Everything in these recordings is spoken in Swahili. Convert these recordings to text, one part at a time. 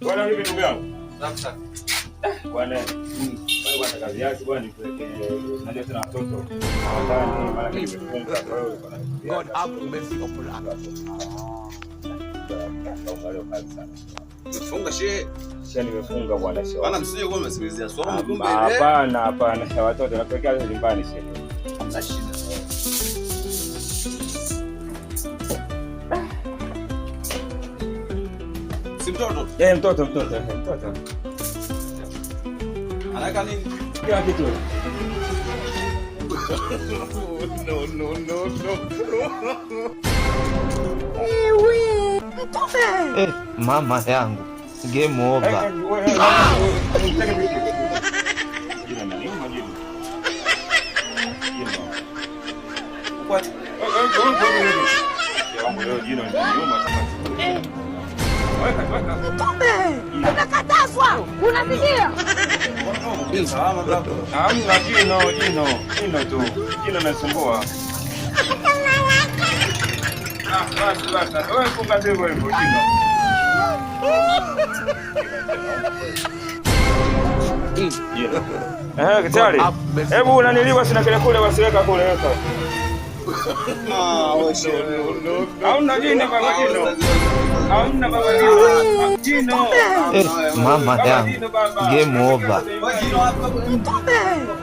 Bwana vipi ndugu yangu? Safi safi. Bwana. Wewe bwana kazi yako bwana nipeleke, unajua tena watoto. Hawatani mara nimefunga kwa hiyo bwana. God have mercy upon us. Leo kazi sana. Umefunga shehe? Shehe nimefunga bwana shehe. Bana msije kuwa mmesikilizia somo kumbe. Hapana hapana, watoto napelekea nyumbani shehe. Hamna shida. Si mtoto? Eh, mtoto mtoto mtoto. Anaweka nini? Kila kitu. No, no, no, no. Ewe, mtume. Eh, mama yangu. Game over. Jino naniuma jino. Jino. Leo jino linaniuma sasa. Weka weka. Mtume, unakatazwa. Unasikia? Salama brother. Hamna jino jino jino tu. Jino nasumbua. Ah, basi basi. Wewe funga hivyo hivyo jino. Jino. Eh, tayari. Hebu unaniliwa sina kile kule basi weka kule weka. Ah, wewe shehe. Hauna jino baba jino. Hauna baba jino. Jino. Eh, mama Baba yangu. jino baba. Game over. Wewe jino hapa. Mtume,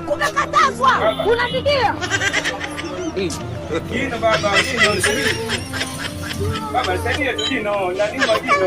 kumekatazwa. Unasikia? Jino baba, jino nisaidie. Baba nisaidie tu jino, naniuma jino.